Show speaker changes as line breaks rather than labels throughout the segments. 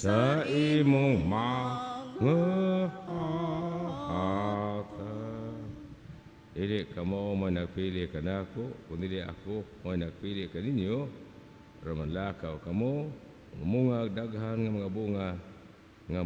Sa imong mga hatag. Dili kamo may nagpili kanako, kundi ako may nagpili kaninyo, aron manlakaw kamo, mumungag daghan nga mga bunga nga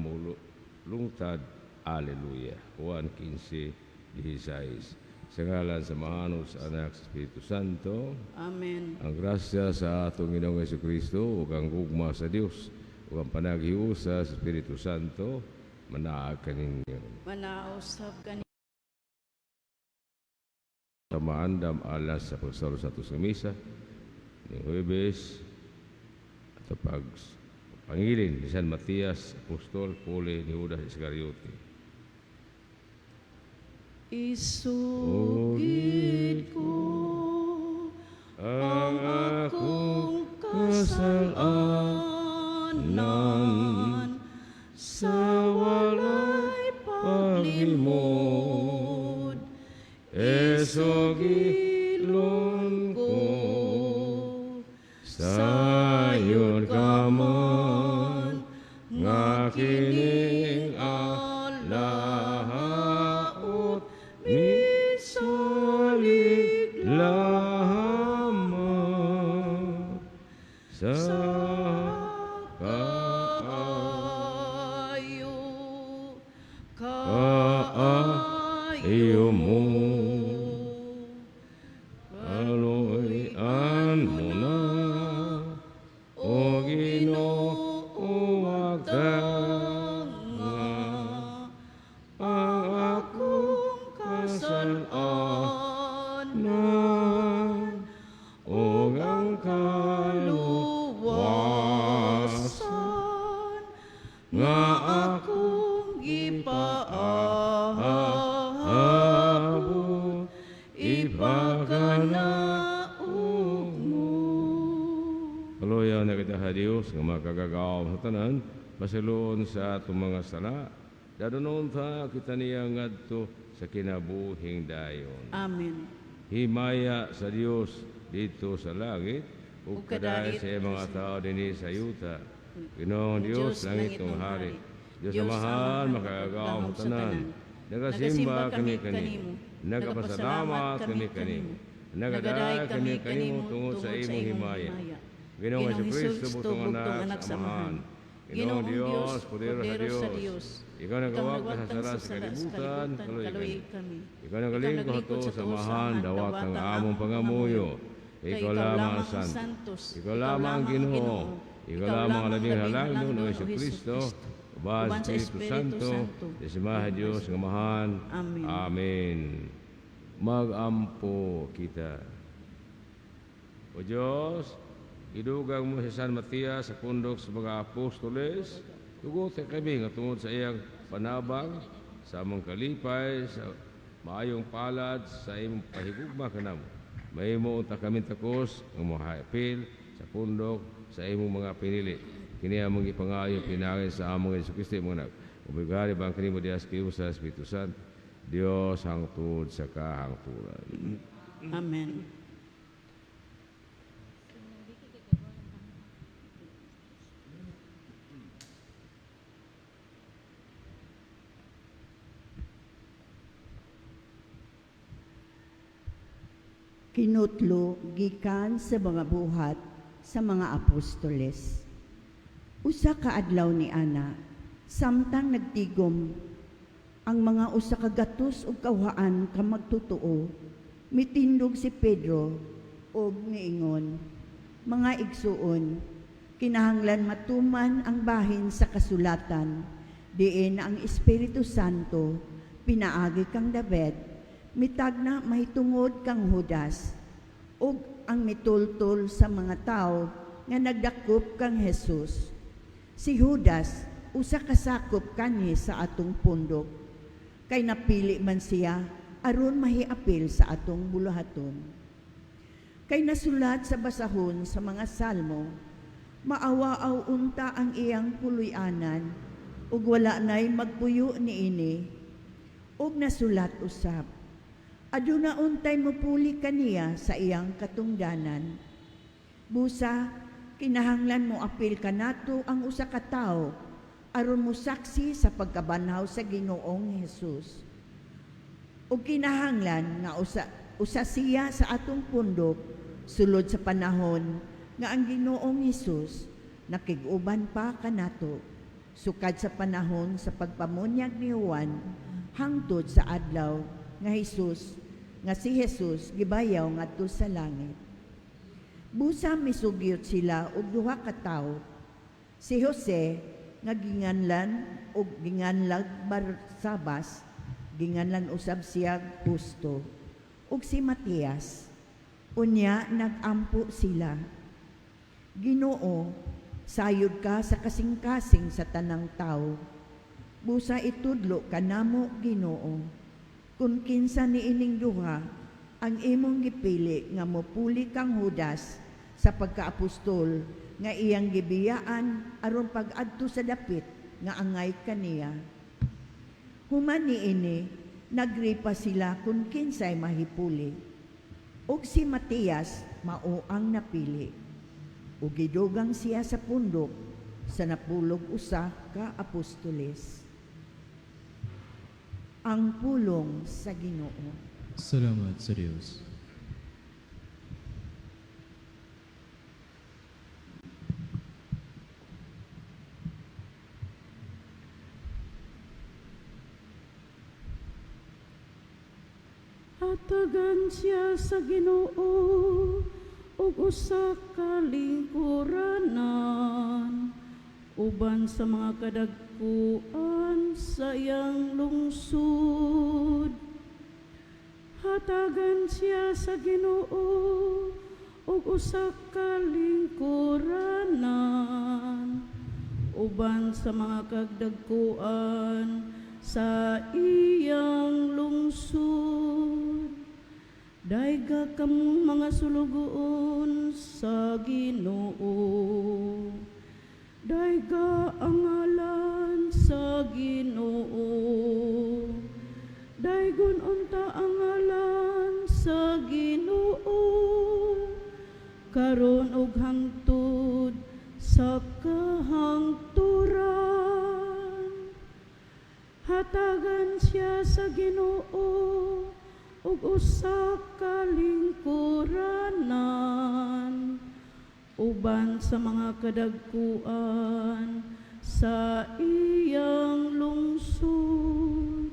lungtad. Aleluya. Juan 15:16. Sa ngalan sa Amahan, sa Anak, sa Espiritu Santo.
Amen.
Ang grasya sa atong Ginoong Kristo ug ang gugma sa Dios ug ang panaghiusa sa Espiritu Santo manaag kaninyo.
Manausab kani.
Sa maandam alas sa pagsalo sa atos nga misa ning Huwebes at pag pangilin ni San Matias Apostol puli ni Judas Iscariote.
Isugid ko
ang
akong
akong kasalanan
sa walay paglimod.
Isugilon ko sayon ka man nga kining alahaot misalig lamang sa
Kaayo,
kaayo mo. Kaluoyan mo na, o Ginoo, agtanga ang akong kasalanan ug ang kaluwasan nga
akong
gipaabot
gipaabot
ipakanaog
mo.
Kaluoyan na kita sa Dios nga makagagahom sa tanan, pasayloon sa atong mga sala. Dadonon ta kita niya ngadto sa kinabuhing dayon.
Amen.
Himaya sa Dios didto sa langit ug
Ug
kadait
kadait
sa iyang mga tao dinhi sa yuta. Ginoong Dios, langitnong hari. Dios Amahan, makagagahom sa tanan. Nagasimba kami kanimo. Nagapasalamat kami kanimo. Nagadaay kami kanimo tungod sa imong himaya. Ginoong Hesukristo, bugtong anak sa Amahan. Ginoong Dios, poder sa Dios. Ikaw nagawag sa sala sa kalibutan, kaluoy kami. Ikaw nagalingkod sa Amahan, dawat ang among pangamuyo. Ikaw lamang ang santos. Ikaw lamang ang Ginoo. Ikaw lamang ang labing halangdon o Hesukristo. Uban sa Espiritu Santo, sa Diyos nga Amahan.
Amen.
Amen. Magampo kita. O Diyos, idugang mo si San Matias sa pundok sa mga apostoles, tugote kami nga tungod sa iyang panabang, sa among kalipay, sa maayong palad, sa imong pahigugma kanamo. Mahimo unta kami takos ang mahapil sa pundok sa imong mga pinili. Kini among gipangayo pinaagi sa among Hesukristo imong anak. Ubigari bang kanimo diha sa Espiritu Santo. Dios hangtod sa kahangturan.
Amen.
Kinutlo gikan sa mga buhat sa mga apostoles. Usa ka adlaw ni ana, samtang nagtigom ang mga 101 ka magtotoo, mitindog si Pedro og niingon, "Mga igsuon, kinahanglan matuman ang bahin sa kasulatan, diin ang Espiritu Santo pinaagi kang David, mitagna mahitungod kang Judas, ug ang mitultol sa mga tao nga nagdakop kang Jesus. Si Judas, usa ka sakop kanhi sa atong pundok, kay napili man siya aron mahiapil sa atong buluhaton. Kay nasulat sa basahon sa mga salmo, maawaaw unta ang iyang puloy-anan, ug wala nay magpuyo niini, ug nasulat usab, aduna untay mupuli kaniya sa iyang katungdanan. Busa, kinahanglan mo apil kanato ang usa ka tawo aron mosaksi sa pagkabanhaw sa Ginoong Hesus. Ug kinahanglan nga usa siya sa atong pundok sulod sa panahon nga ang Ginoong Hesus nakig-uban pa kanato sukad sa panahon sa pagpamunyag ni Juan hangtod sa adlaw nga si Jesus gibayaw ngadto sa langit. Busa misugyot sila og duha ka tawo, si Jose nga ginganlan og ginganlag Barsabas, ginganlan usab siya Justo, ug si Matias. Unya nagampo sila. Ginoo, sayod ka sa kasing-kasing sa tanang tawo. Busa itudlo kanamo, Ginoo, kung kinsa niining duha ang imong gipili nga mopuli kang Judas sa pagkaapostol nga iyang gibiyaan aron pag-adto sa dapit nga angay kaniya. Human niini, nagripa sila kung kinsay mahipuli. Ug si Matias mao ang napili. Ug gidugang siya sa pundok sa 11 ka apostoles. Ang pulong sa Ginoo.
Salamat sa Diyos.
Hatagan siya sa Ginoo og usa ka lingkuranan uban sa mga kadagkuan sa iyang lungsod. Hatagan siya sa Ginoo og usa ka lingkuranan uban sa mga kadagkuan sa iyang lungsod. Dayga kamong mga sulugoon sa Ginoo. Dayga ang ngalan sa Ginoo. Daygon unta ang ngalan sa Ginoo. Karon ug hangtod sa kahangturan. Hatagan siya sa Ginoo ug usa ka lingkuranan uban sa mga kadagkuan sa iyang lungsod.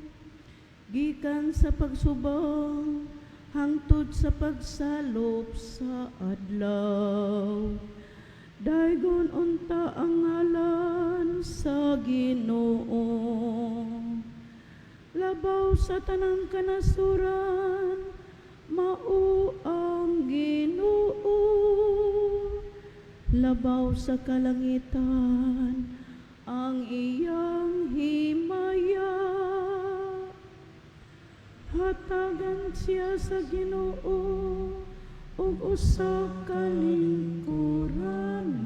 Gikan sa pagsubong hangtod sa pagsalop sa adlaw. Daygon unta ang ngalan sa Ginoo. Labaw sa tanang kanasuran, mao ang Ginoo. Labaw sa kalangitan, ang iyang himaya. Hatagan siya sa Ginoo ug usa ka lingkuranan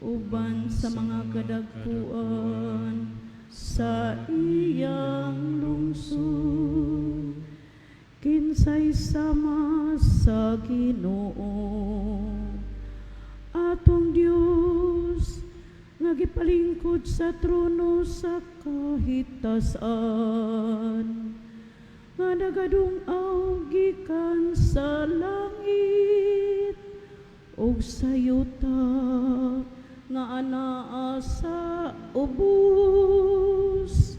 uban sa mga kadagkuan sa iyang lungsod. Kinsay sama sa Ginoo atong Dios nga gipalingkod sa trono sa kahitasan, nga nagadung-aw gikan sa langit ug sa yuta nga anaa sa ubos.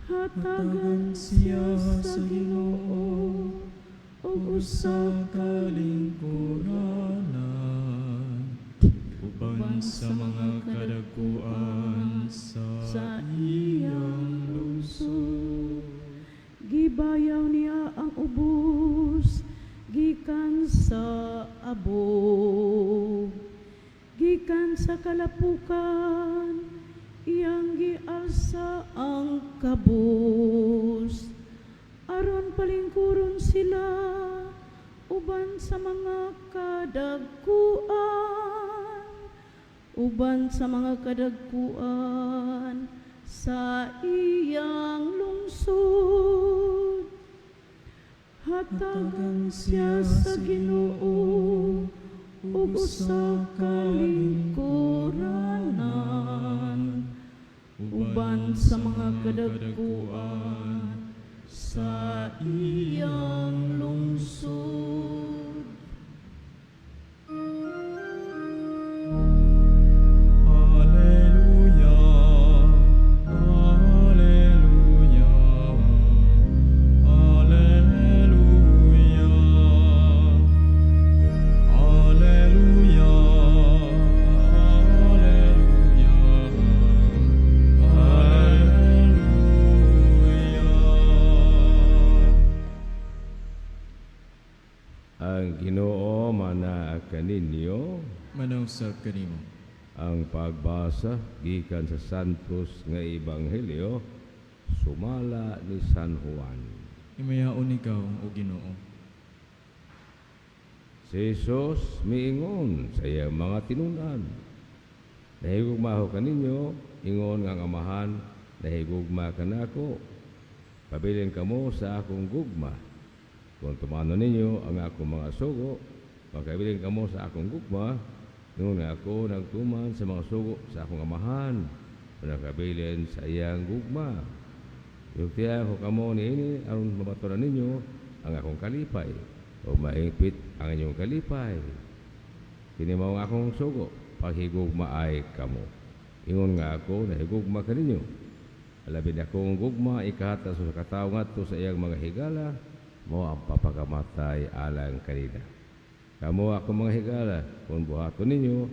Hatagan siya sa Ginoo ug usa
ka lingkuranan uban sa mga kadagkuan sa iyang lungsod.
Gibayaw niya ang ubos gikan sa abog, gikan sa kalapukan iyang gialsa ang kabus, aron palingkuron sila uban sa mga kadagkuan, uban sa mga kadagkuan sa iyang lungsod. Hatagan siya sa Ginoo ug usa ka lingkuranan sa mga kadagkuan sa iyang lungsod.
Alleluia, Alleluia, Alleluia, Alleluia, Alleluia, Alleluia.
Ang Ginoo manaa kaninyo.
Manausab kanimo.
Ang pagbasa gikan sa Santos nga Ebanghelyo sumala ni San Juan.
Himayaon ikaw, O Ginoo.
Si Jesus miingon sa iyang mga tinunan: "Nahigugma ko kaninyo, ingon nga ang Amahan nahigugma kanako. Pabilin kamo sa akong gugma. Kung tumanon ninyo ang akong mga sugo, makabilin kamo sa akong gugma, ingon nga ako nagtuman sa mga sugo sa akong Amahan, nakabilin sa iyang gugma. Gisultihan ko kamo niini aron mabatunan ninyo ang akong kalipay, o mahingpit ang inyong kalipay. Kini mao ang akong sugo, paghigugmaay kamo. Ingon nga ako nahigugma kaninyo. Labi akong gugma ikahatag sa katawo ngadto sa iyang mga higala, mao ang papakamatay alang kanila. Kamo akong mga higala, kung buhaton ninyo,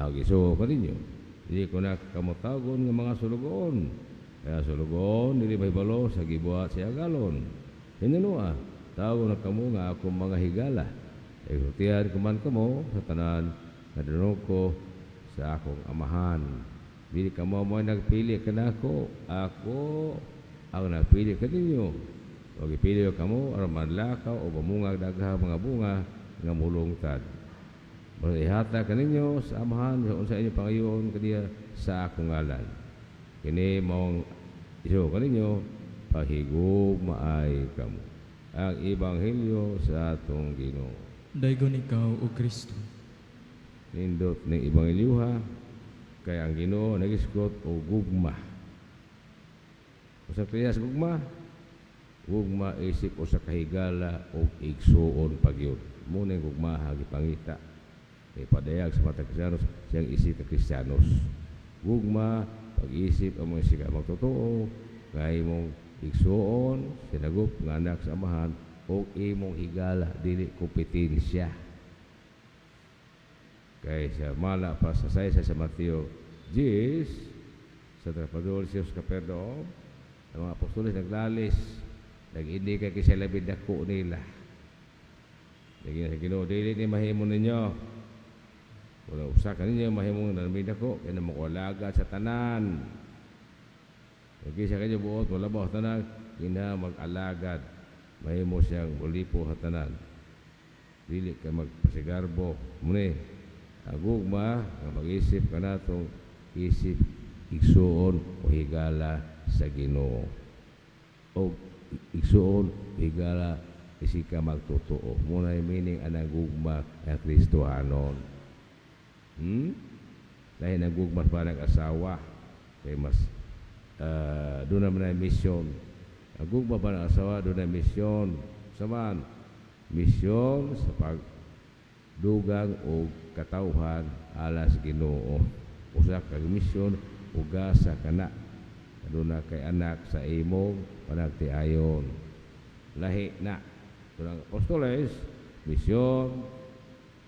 ang gisugo ko ninyo. Dili ko na kamo tawgon nga mga sulugoon. Kaya sulugoon, dili mahibalo sa gibuhat sa agalon. Hinunua, tawgon na kamo nga akong mga higala. Isultihan ko man kamo sa tanan nga dunong ko sa akong Amahan. Dili kamo mo nagpili kanako, ako ang nagpili kaninyo. O gipili kamo aron manlakaw o mamungag daghang mga bunga nga mulungtad. Ihatag kaninyo sa Amahan sa unsa inyo pangayoon kaniya sa akong ngalan. Kini maong isugo kaninyo, paghigugmaay kamo." Ang Ebanghelyo sa atong Ginoo.
Daygon ikaw, O Kristo.
Nindot ning Ebanghelyoha kay ang Ginoo nagisgot og gugma. Usa klase gugma? Gugma isip usa ka higala og igsuon pagyud. Mao ning gugmaha gipangita. Ipadayag sa mga Kristiyanos siyang isip ka Kristiyanos. Gugma pag-isip ang mga sika magtotoo nga imong igsuon sinagup nga anak sa Amahan o imong higala, dili kompetensya. Kay sa mala pa sa saysa sa Mateo 10 sa trapadol siya sa Capernaum, ang mga apostoles naglalis, nag-indi kay kisay labi dako nila. Naging sa Ginoo, "Dili ni mahimo ninyo. Wala usa ka ninyo mahimong labi dako kay na makualaga sa tanan. Kay sa kanyo buot wala ba tanan kina mag-alagad, mahimo siyang ulipo sa tanan. Dili ka magpasigarbo." Muni ang gugma nga mag-isip kanatong isip igsuon o higala sa Ginoo o igsuon higala isika magtotoo. Muna yung meaning anang gugma ang Kristohanon. Lahi ng gugma sa parang asawa kay mas doon naman ay misyon. Ang gugma pa ng asawa, doon ay misyon. Saman misyon sa pagdugang o katawhan alas Ginoo. Usa ka misyon ugasa kana aduna kay anak sa imong panagtiayon. Lahi na. Ang apostoles, misyon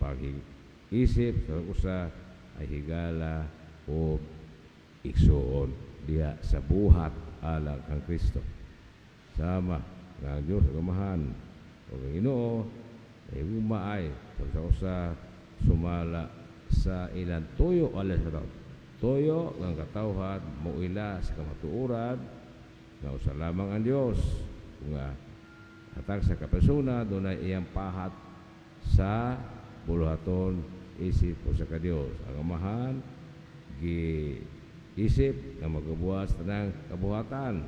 pag-isip sa usa ay higala o igsuon diha sa buhat alang kang Kristo. Sama nga ang Diyos ang Amahan o ang Ginoo ay gumaay sa usa sumala sa ilang tuyo alas sa tao. Tuyo ng katawhan moila sa kamatuoran nga usa lamang ang Dios, nga hatag sa kapersona dunay iyang pahat sa buluhaton isip usa ka Dios. Ang Amahan giisip nga magabuhat sa tanang kabuhatan.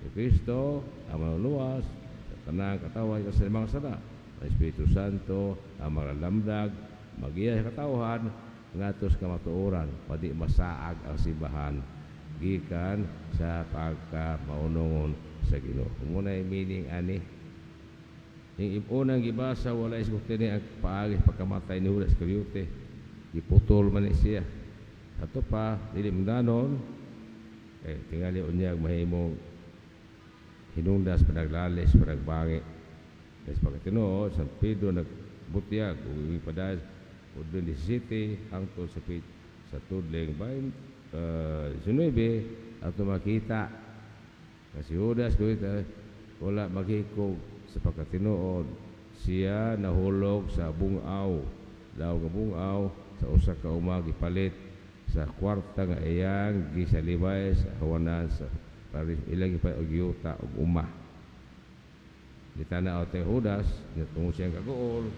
Si Kristo ang manuluwas sa tanang katawan sa mga sala. Ang Espiritu Santo ang magalamdag magiya sa katawhan ngadto sa kamatuoran, padi masaag ang simbahan gikan sa pagkamaunongon sa Ginoo. Muna meaning ani. Yung unang gibasa, wala isgutin ni ang paagi pagkamatay ni Judas Iscariote. Giputol man ni siya. Ato pa, dili mandanon, eh, tingali unyag mahimong hinungdas, panaglalis, panagbangi. Kasi pagkatinuod, San Pedro nagbutyag, ug ipadayos, ug 17, hangtod sa, sa tudling 19, ato makita kasi Judas Iscariote wala maghikog sa pagkatinuod, siya nahulog sa bungaw, daw nga bungaw sa usa ka uma gipalit sa kwarta nga iyang gisalibay sa hawanan sa Paris, ilang gipalit og yuta og uma. Ditanaw te Judas, nitungo siyang kaguol,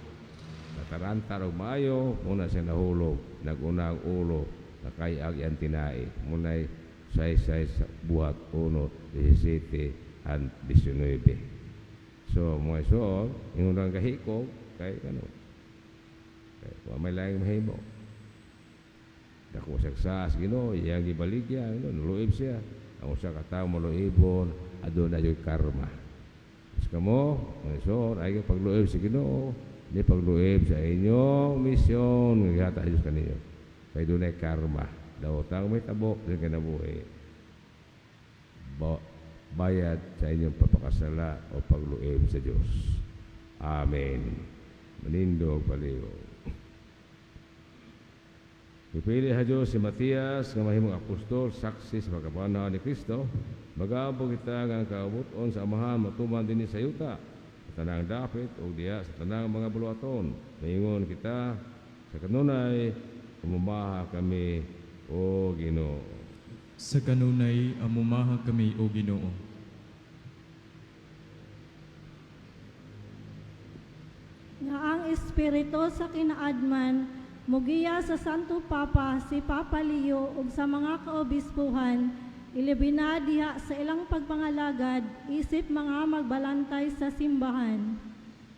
natarantar og maayo, muna siya nahulog, naguna ang ulo, nakayag iyang tinai. Muna'y say-say sa buhat 1, 17 and 19. So, mga isuon, ingon ang kahikog, kay ano, kay wa may laing mahimo. Dako siya sa Ginoo, iyang gibaligya, ano, nuluib siya. Ang usa ka tawo maluibon, aduna yung karma. Mas kamo, mga isuon, ay pagluib sa Ginoo, di pagluib sa inyong misyon, nga gihatag sa Diyos kaninyo. Kay dunay karma. Dawtang may tabo, di kinabuhi. Bayad sa inyong papakasala o pagluib sa Diyos. Amen. Manindog paliw. Ipili ha Diyos si Matias nga mahimong apostol, saksi sa pagkapanaw ni Kristo. Mag-aampo kita nga ang kaubuton sa Amahan matuman dinhi sa yuta, sa tanang dapit o diha sa tanang mga buluhaton. Maingon kita sa kanunay, amumaha kami o Ginoo.
Sa kanunay, amumaha kami, O Ginoo.
Nga ang espiritu sa kinaadman mugiya sa Santo Papa si Papa Leo ug sa mga kaobispuhan, ilabi na diha sa ilang pagpangalagad isip mga magbalantay sa simbahan.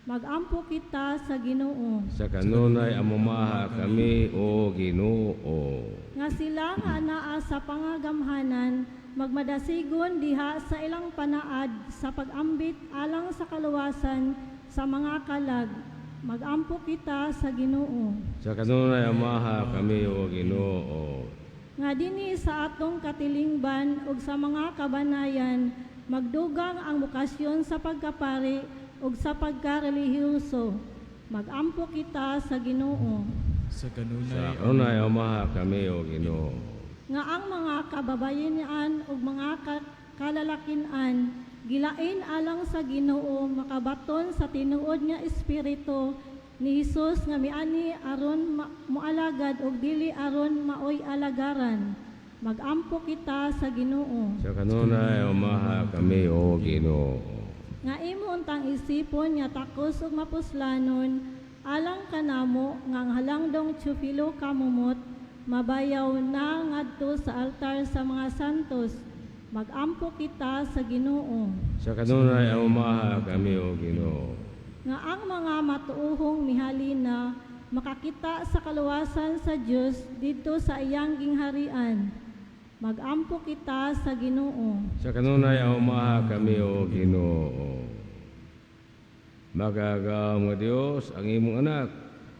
Magampo kita sa Ginoo.
Sa kanunay amumaha kami o Ginoo.
Nga sila nga anaa sa pangagamhanan magmadasigon diha sa ilang panaad sa pag-ambit alang sa kaluwasan sa mga kalag. Magampo kita sa Ginoo.
Sa kanunay amaha kami o Ginoo.
Nga dinhi sa atong katilingban ug sa mga kabanayan magdugang ang bokasyon sa pagkapari ug sa pagkarelihiyoso. Magampo kita sa Ginoo.
Sa
Sa
kanunay,
kanunay amaha kami o Ginoo.
Nga ang mga kababayenan ug mga kalalakinan gilain alang sa Ginoo makabaton sa tinuod nga espiritu ni Hesus nga miani aron moalagad ug dili aron maoy alagaran. Magampo kita sa Ginoo.
Sa kanunay amaha kami o Ginoo.
Nga imo untang isipon nga takos ug mapuslanon alang kanamo nga ang halangdong Teofilo kamumot mabayaw na ngadto sa altar sa mga santos. Magampo kita sa Ginoo.
Sa kanunay amaha kami o Ginoo.
Nga ang mga matuohong mihalina makakita sa kaluwasan sa Dios didto sa iyang gingharian. Magampo kita sa Ginoo.
Sa kanunay amaha kami o Ginoo. Makagagahom nga Dios, ang imong anak,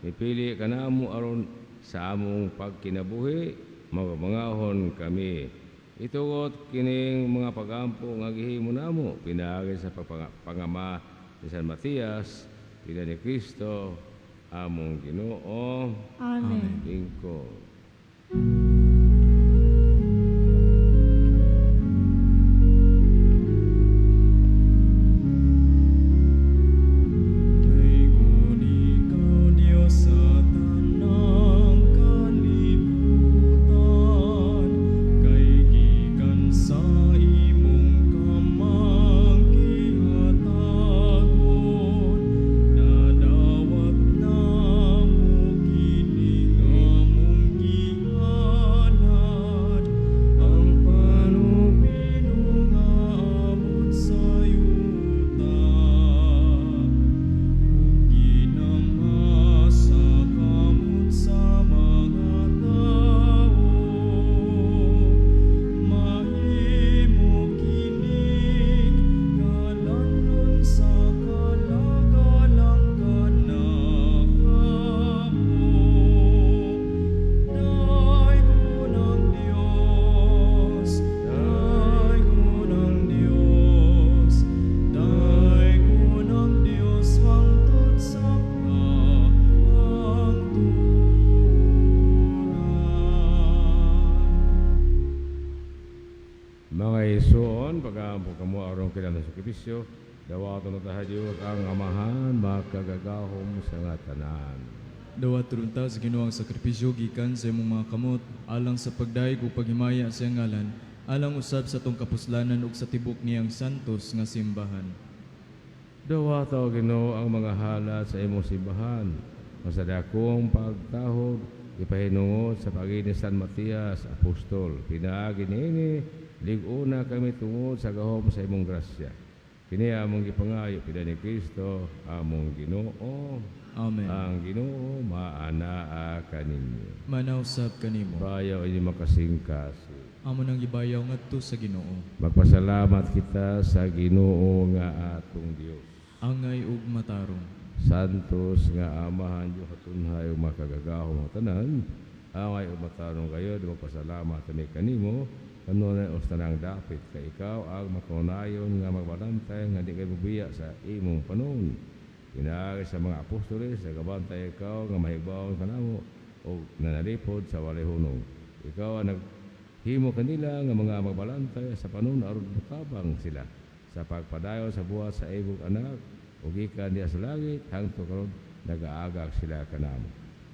mipili kanamo aron sa among pagkinabuhi, magmangahon kami. Itugot kining mga pagampo nga gihimo namo pinaagi sa pangama ni San Matias, pina ni Kristo among Ginoo.
Amen.
Lingkod.
Daygon ikaw, Diyos, sa tanang kalibutan, kay gikan sa imong kamang gihatagon, nadawat namo kining among gihambagan.
Mga isuon, pag-aampo kamo aron kinahanglan sakripisyo, dawaton ta sa Dios ang Amahan makagagahom sa nga tanan.
Dawaton unta sa Ginoo ang sakripisyo gikan sa imong mga kamot alang sa pagdayeg ug paghimaya sa iyang ngalan, alang usab sa atong kapuslanan ug sa tibok niyang santos nga simbahan.
Dawata o Ginoo ang mga halad sa imong simbahan, nga sa dakong pagtahod ipahinungod sa paagi ni San Matias Apostol. Pinaagi niini lig-una kami tungod sa gahom sa imong grasya. Kini among gipangayo pinaagi ni Kristo among Ginoo.
Amen.
Ang Ginoo maanaa kaninyo.
Maanaa usab kanimo.
Bayaw inyong makasingkasing.
Amo nang gibayaw ngadto sa Ginoo.
Magpasalamat kita sa Ginoo nga atong Dios.
Angay ug matarong.
Santos nga Amahan Dios hatunhay ug makagagahom nga tanan, angay ug matarong gayod magpasalamat kami kanimo kanunay og tanang dapit kay ikaw ang makanunayon nga magbalantay nga di kay mubiya sa imong panon. Pinaagi sa mga apostoles, nagabantay ikaw nga mahigbaon kanamo og nanalipod sa walay hunong. Ikaw ang naghimo kanila nga mga magbalantay sa panon aron motabang sila sa pagpadayon sa buhat sa imong anak ug gikan diha sa langit hangtod karon nagaagak sila kanamo.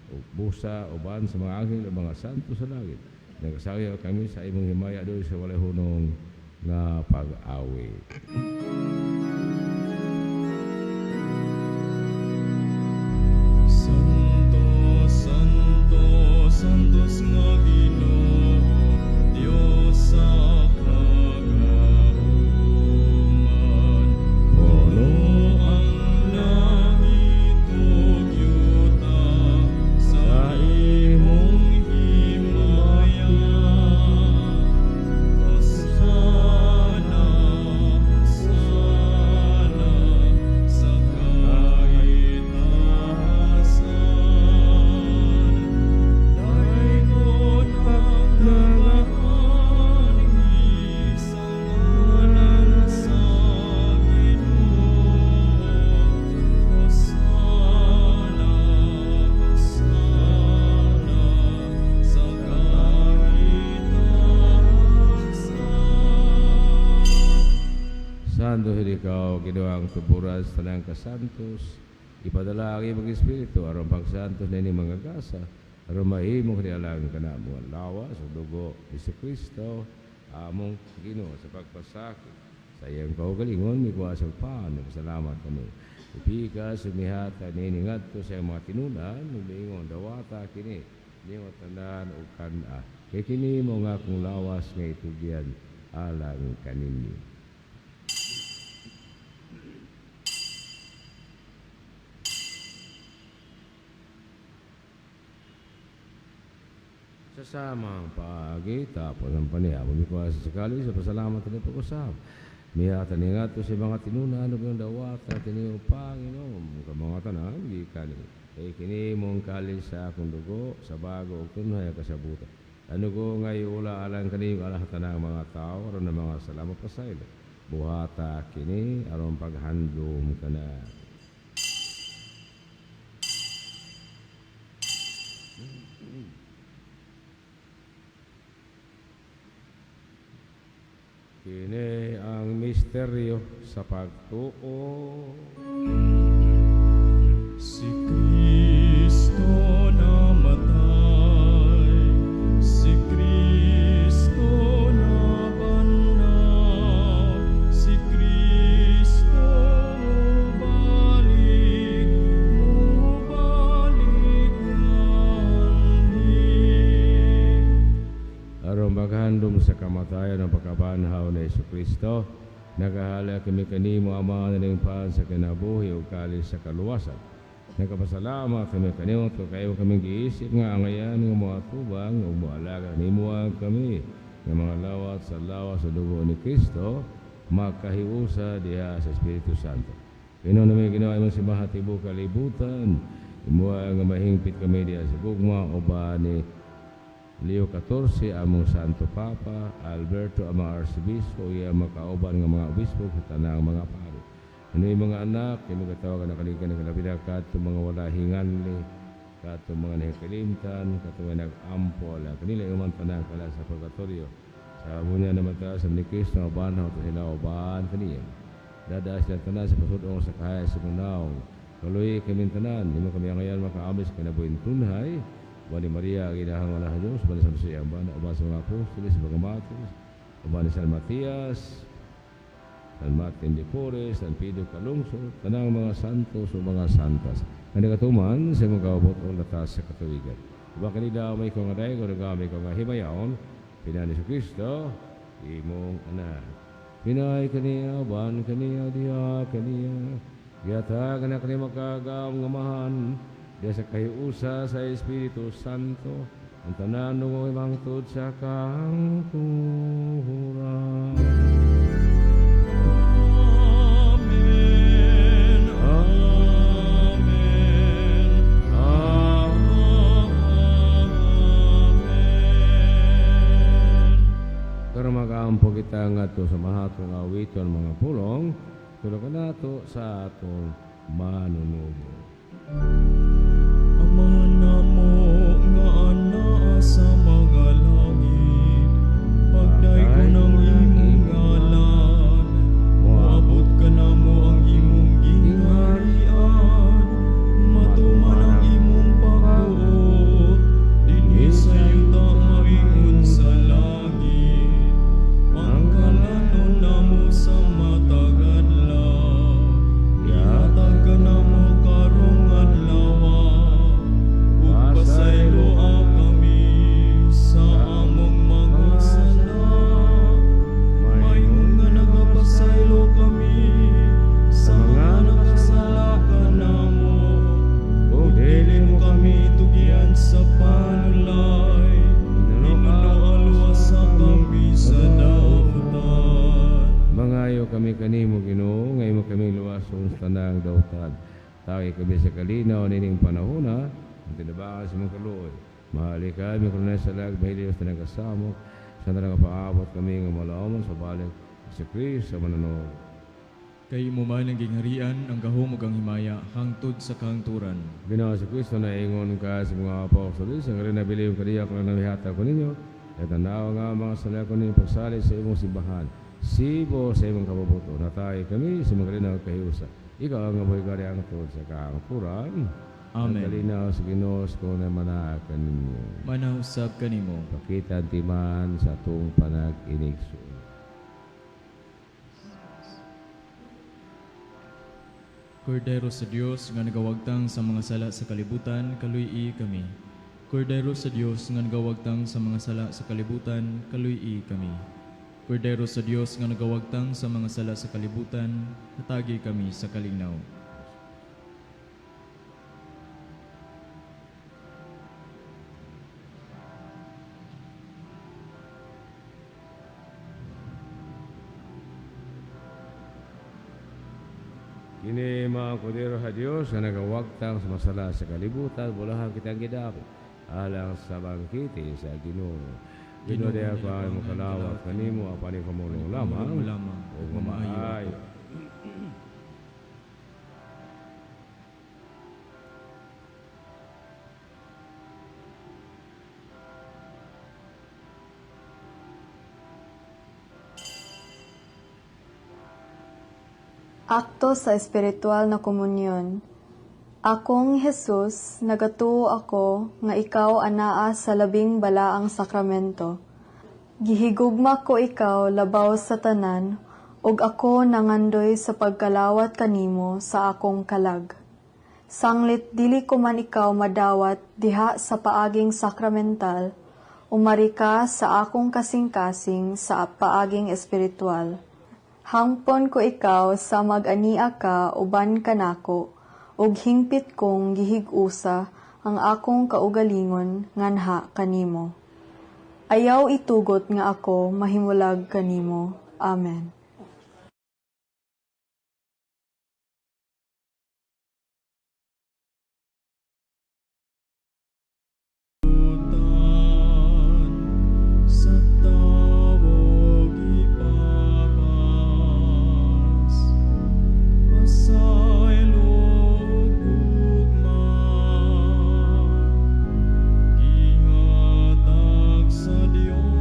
Ug busa uban sa mga anghel ug mga santo sa langit, nagasayaw kami sa imong himaya doon sa walay hunong nga pag-awit.
Santo, Santo, Santos nga Ginoo, Dios sa kagahuman. Puno ang langit ug yuta sa imong himaya. Hosana, Hosana sa kaitaasan. Daygon ang nagaanhi sa ngalan sa Ginoo. Hosana, Hosana sa kaitaasan.
Santo ikaw, Ginoo ang tuburan sa tanang kasantos, ipadala ang imong Espiritu aron pagsantos niining mga gasa, aron mahimo kini alang kanamo ang lawas ug dugo ni Kristo among Ginoo sa pagpasakit sa iyang kaugalingon mikuha sa pan, nagpasalamat kami. Ipikas, sumihatag niini ngadto sa iyang mga tinunan, miingon dawata kini, nimo tanan ug kan-a. Kay kini mao ang akong lawas nga itugyan alang kaninyo. Sa samang paagi, tapos ang panihapon, mikuha sa kalis, sa pasalamat na pag-usap. Mihatag niini ngadto sa mga tinunan, ug ang dawata, kini o Panginoon, ka mga tanan, gikan ni. Kay kini mao ang kalis sa akong dugo, sa bago ug tunhay ang kasabutan. Ang dugo nga iula alang kaninyo alang sa tanang mga tao, aron ang mga sala mapasaylo. Buhata kini aron paghandom kana. Kini ang misteryo sa pagtuo.
Si Kristo namatay, si Kristo nabanhaw, si Kristo mobalik, mobalik nganhi.
Aron maghandom sa kamatayan ug pagkabanhaw ni Kristo, nagahalad kami kanimo Ama niining pan sa kinabuhi ug kalis sa kaluwasan. Nagapasalamat kami kanimo tungod kay imo kaming giisip nga angayan nga moatubang ug moalaga nimo kami nga mga lawat sa lawas sa dugo ni Kristo makahiusa diha sa Espiritu Santo. Ginoo namin Ginoo imong simbahan tibuok kalibutan, imo nga mahingpit kami diha sa gugma uban ni Leo XIV among Santo Papa, Alberto among Arcebispo, iya makauban nga mga obispo sa tanang mga pari. Ano yung mga anak, kami katawagan na kalikan ng kalabida, kadto mga wala hinganli, kadto mga nahikalimtan, kadto mga nag-ampo, ala kanila yung tanang kala sa purgatorio. Sa bunya naman ta sa ni Kristo nga banhaw ta sila uban kaniya. Dada sila tanan sa pasudong sa kahaya sa munaw. Kaluoy kami tanan, imo kami angayan makaamis kinabuhing tunhay. Uban ni Maria ang inahang wala sa Diyos, uban ni San Jose ang bana, uban sa mga apostoles, mga martires, uban ni San Matias, San Martin de Porres, San Pedro Calungsod, tanang mga santos o mga santas. Nga nagatuman sa imong kaubot o latas sa katuwigan. Uban kanila may ko nga dayeg, o nagami ko nga himayaon, pinaagi ni Kristo, imong anak. Pinaagi kaniya, uban kaniya, diha kaniya, gihatag na kaniya makagagahom nga Amahan, diha sa kahiusa sa Espiritu Santo, ang tanan ug hangtod sa kahangturan.
Amen. Amen. Amen.
Karon mag-aampo kita ngadto sa mahatong awiton mga pulong, tulong nato sa atong manunubo.
Amahan namo nga anaa sa mga langit, pagdaygon ang imong ngalan, moabot kanamo ang imong gingharian, matuman ang imong pagbuot, dinhi sa yuta maingon sa langit. Ang kalanon namo sa matag adlaw, ihatag kanamo karong adlaw, ug pasayloa kami sa among mga sala, maingon nga nagapasaylo kami sa mga nakasala kanamo,
Ug
ug dili mo kami tugian sa panulay, hinunoa luwasa kami sa dautan.
Mangayo kami kanimo Ginoo nga imo kami luwason sa tanang dautan. Taki kami sa kalinaw nining panahona, ang tinabangan sa imong kaluoy. Mahalika kami kung sa lag, mahiliw sa tanang kasamok, sa tanang kapaabot kami nga malaomon sa balik sa Kristo sa manonog.
Kay imo man ang gingharian, ang gahom ug ang himaya hangtod sa kahangturan.
Ginoo sa Kristo na ingon ka sa mga apostoles, ang rin nabiling kaniya kung namihatag ko ninyo, at tanaw nga mga sala ko ninyo pagsali sa imong simbahan. Sibo sa imong kabubuto. Natay kami sa mga rin kahiusa. Ikaw ang buhay gari hangtod sa kahangturan.
Amen.
Ang kalinaw sa Ginoo sa kung na kaninyo.
Manausab kanimo.
Pakita ang timan sa atong panag-inigsoon.
Kordero sa Dios nga nagawagtang sa mga sala sa kalibutan, kaluy-i kami. Kordero sa Dios nga nagawagtang sa mga sala sa kalibutan, kaluy-i kami. Kordero sa Dios nga nagawagtang sa mga sala sa kalibutan, hatagi kami sa kalinaw.
Kini mga kordero sa Dios nga nagawagtang sa masala sa kalibutan, bulahan kitang gidapit alang sa bangkete sa Ginoo. Ginoo, di ako ay makalawat kanimo apan ipamulong lamang
lamang
ug mamaayo.
Akto sa espiritual na komunyon. Akong Jesus, nagatuo ako nga ikaw anaa sa labing balaang sakramento. Gihigugma ko ikaw labaw sa tanan, ug ako nangandoy sa pagkalawat kanimo sa akong kalag. Sanglit dili ko man ikaw madawat diha sa paaging sakramental, umari ka sa akong kasing-kasing sa paaging espiritual. Hangpon ko ikaw sa mag-ania ka uban kanako, ug hingpit kong gihig-usa ang akong kaugalingon nganha kanimo. Ayaw itugot nga ako mahimulag kanimo. Amen.
Sa tawo gipapas, pasaylo gugma, gihatag sa Dios.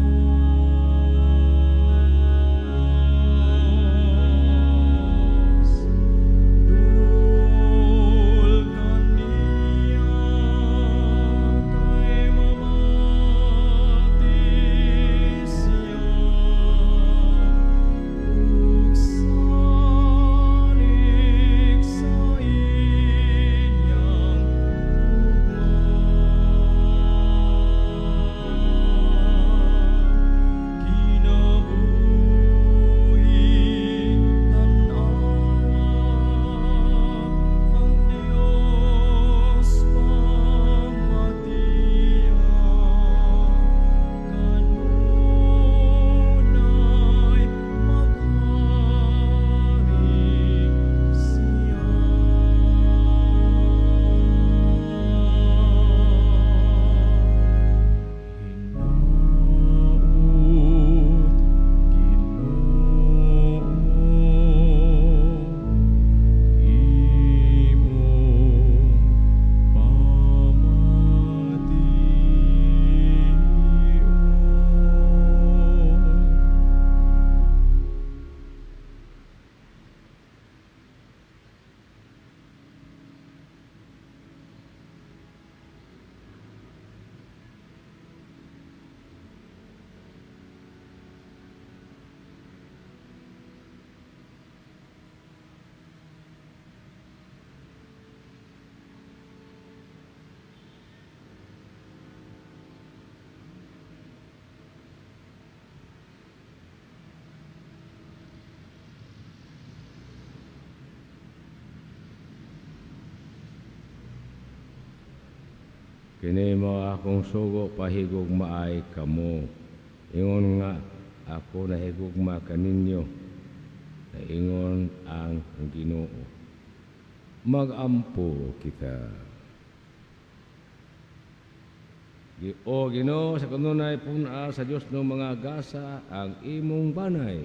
Kini mao akong sugo, pahigugmaay kamo. Ingon nga ako nahigugma kaninyo. Naingon ang Ginoo. Magampo kita. O Ginoo, sa kanunay pun-a sa Dios ng mga gasa ang imong banay.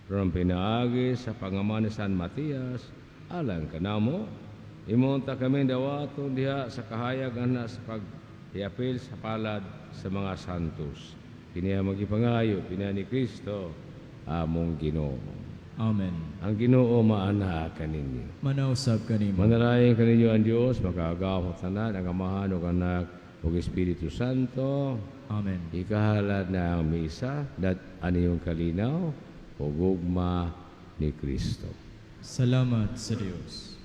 Aron pinaagi sa pangaman ni San Matias, alang kanamo, imo unta kami dawaton diha sa kahayag ana sa paghiapil sa palad sa mga santos. Kini ang magipangayo pinaagi ni Kristo among Ginoo.
Amen.
Ang Ginoo maanaa kaninyo.
Manausab kanimo.
Manalangin kaninyo ang Dios, makagagahom tanan, ang Amahan ug Anak ug Espiritu Santo.
Amen.
Ikahalad na ang misa dat aniyong kalinaw ug gugma ni Kristo.
Salamat sa Dios.